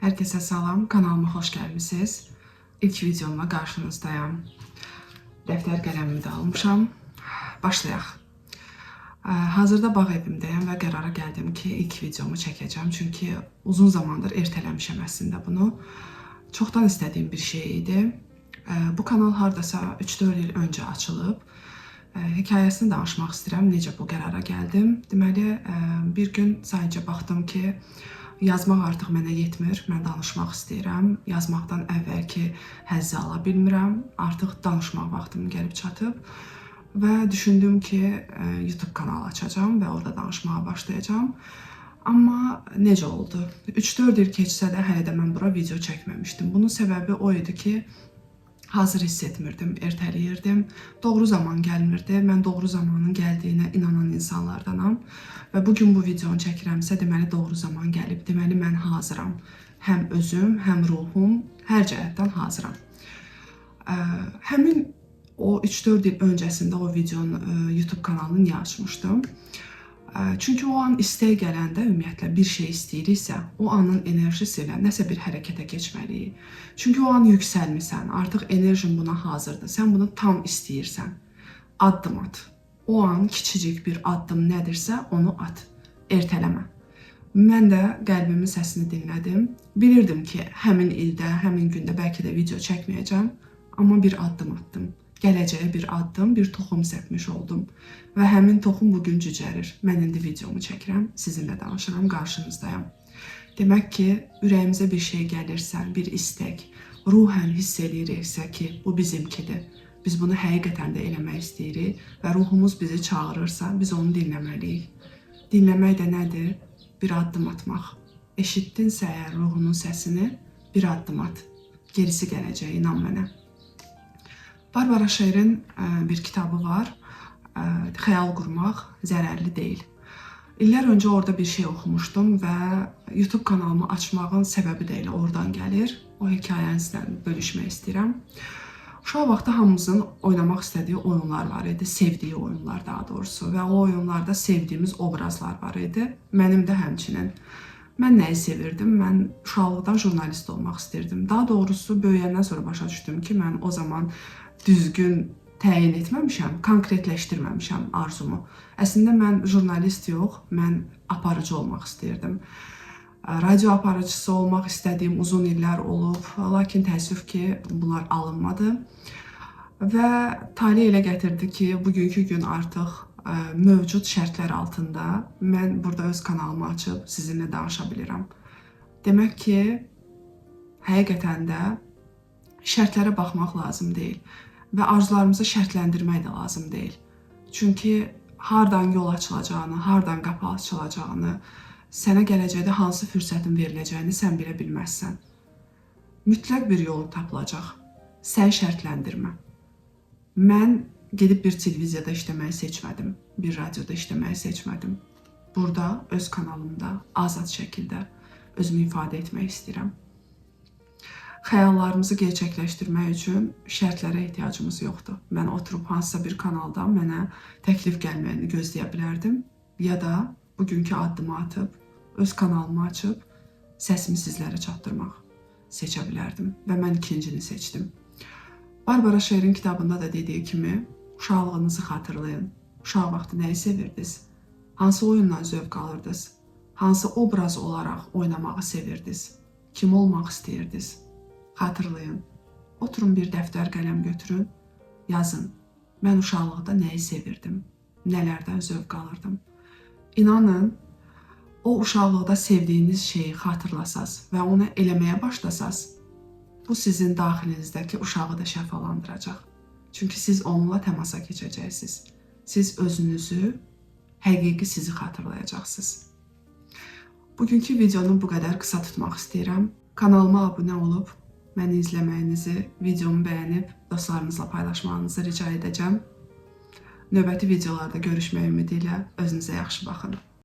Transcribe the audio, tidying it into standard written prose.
Herkese salam, kanalıma hoş gəlmisiniz. İlk videomla qarşınızdayam. Dəftər qələmimi də almışam. Başlayaq. Hazırda bağ evimdəyəm və qərara gəldim ki, ilk videomu çəkəcəm. Çünki uzun zamandır ertələmişəm əslində bunu. Çoxdan istədiyim bir şey idi. Bu kanal hardasa 3-4 il öncə açılıb. Hekayəsini danışmaq istəyirəm, necə bu qərara gəldim. Deməli, bir gün sadəcə baxdım ki, yazmaq artıq mənə yetmir. Mən danışmaq istəyirəm. Yazmaqdan əvvəlki həzzi ala bilmirəm. Artıq danışmaq vaxtım gəlib çatıb. Və düşündüm ki, YouTube kanalı açacağam və orada danışmağa başlayacağam. Amma necə oldu? 3-4 il keçsə də hələ də mən bura video çəkməmişdim. Bunun səbəbi o idi ki, hazır hiss etmirdim, ertələyirdim. Doğru zaman gəlmirdi. Mən doğru zamanın gəldiyinə inanan insanlardanam. Və bu gün bu videonu çəkirəmsə, deməli doğru zaman gəlib. Deməli mən hazıram. Həm özüm, həm ruhum, hər cəhətdən hazıram. Həmin o 3-4 il öncəsində o videonun YouTube kanalını niyə açmışdım? Çünki o an istək gələndə ümumiyyətlə bir şey istəyiriksə, o anın enerjisi ilə nəsə bir hərəkətə keçməliyik. Çünki o an yüksəlmisən, artıq enerjin buna hazırdır. Sən bunu tam istəyirsən. Addım at. O an kiçicik bir addım nədirsə, onu at. Ertələmə. Mən də qəlbimin səsini dinlədim. Bilirdim ki, həmin ildə, həmin gündə bəlkə də video çəkməyəcəm, amma bir addım atdım. Gələcəyə bir addım, bir toxum səpmiş oldum. Və həmin toxum bugün cücərir. Mən indi videomu çəkirəm, sizinlə danışıram, qarşınızdayam. Demək ki, ürəyimizə bir şey gəlirsə, bir istək, ruhən hiss eləyiriksə ki, bu bizimkidir. Biz bunu həqiqətən də eləmək istəyirik və ruhumuz bizi çağırırsa, biz onu dinləməliyik. Dinləmək də nədir? Bir addım atmaq. Eşitdinsə əgər ruhunun səsini, bir addım at. Gerisi gələcək, inan mənə. Barbara Şer'in bir kitabı var. Xəyal qurmaq zərərli deyil. İllər öncə orada bir şey oxumuşdum və YouTube kanalımı açmağın səbəbi də elə oradan gəlir. O hekayəni sizlə bölüşmək istəyirəm. Uşaq vaxtı hamımızın oynamaq istədiyi oyunlar var idi, sevdiyi oyunlar daha doğrusu və o oyunlarda sevdiyimiz obrazlar var idi. Mənim də həmçinin. Mən nəyi sevirdim? Mən uşaqlıqdan jurnalist olmaq istirdim. Daha doğrusu böyüyəndən sonra başa düşdüm ki, mən o zaman düzgün təyin etməmişəm, konkretləşdirməmişəm arzumu. Əslində mən jurnalist yox, mən aparıcı olmaq istəyirdim. Radio aparıcısı olmaq istədiyim uzun illər olub, lakin təəssüf ki, bunlar alınmadı. Və tale elə gətirdi ki, bugünkü gün artıq mövcud şərtlər altında mən burada öz kanalımı açıb sizinlə danışa bilirəm. Demək ki, həqiqətən də şərtlərə baxmaq lazım deyil və arzularımızı şərtləndirmək də lazım deyil. Çünki hardan yol açılacağını, hardan qapı açılacağını, sənə gələcəkdə hansı fürsətin veriləcəyini sən bilə bilməzsən. Mütləq bir yolu tapılacaq. Sən şərtləndirmə. Mən gedib bir televiziyada işləməyi seçmədim, bir radioda işləməyi seçmədim. Burada öz kanalımda azad şəkildə özümü ifadə etmək istəyirəm. Xəyallarımızı gerçəkləşdirmək üçün şərtlərə ehtiyacımız yoxdur. Mən oturub hansısa bir kanaldan mənə təklif gəlməyini gözləyə bilərdim, ya da bugünkü addımı atıb öz kanalımı açıb səsimi sizlərə çatdırmaq seçə bilərdim və mən ikincini seçdim. Barbara Şer'in kitabında da dediyi kimi, uşaqlığınızı xatırlayın. Uşaq vaxtı nəyi sevirdiniz? Hansı oyundan zövq alırdınız? Hansı obraz olaraq oynamağı sevirdiniz? Kim olmaq istəyirdiniz? Xatırlayın. Oturun bir dəftər qələm götürün, yazın. Mən uşaqlıqda nəyi sevirdim? Nələrdən zövq alırdım? İnanın, o uşaqlıqda sevdiyiniz şeyi xatırlasaz və onu eləməyə başlasaz, bu sizin daxilinizdəki uşağı da şəfalandıracaq. Çünki siz onunla təmasa keçəcəksiniz. Siz özünüzü, həqiqi sizi xatırlayacaqsınız. Bugünkü videonu bu qədər qısa tutmaq istəyirəm. Kanalıma abunə olub məni izləməyinizi, videomu bəyənib dostlarınızla paylaşmağınızı rica edəcəm. Növbəti videolarda görüşmək ümidi ilə özünüzə yaxşı baxın.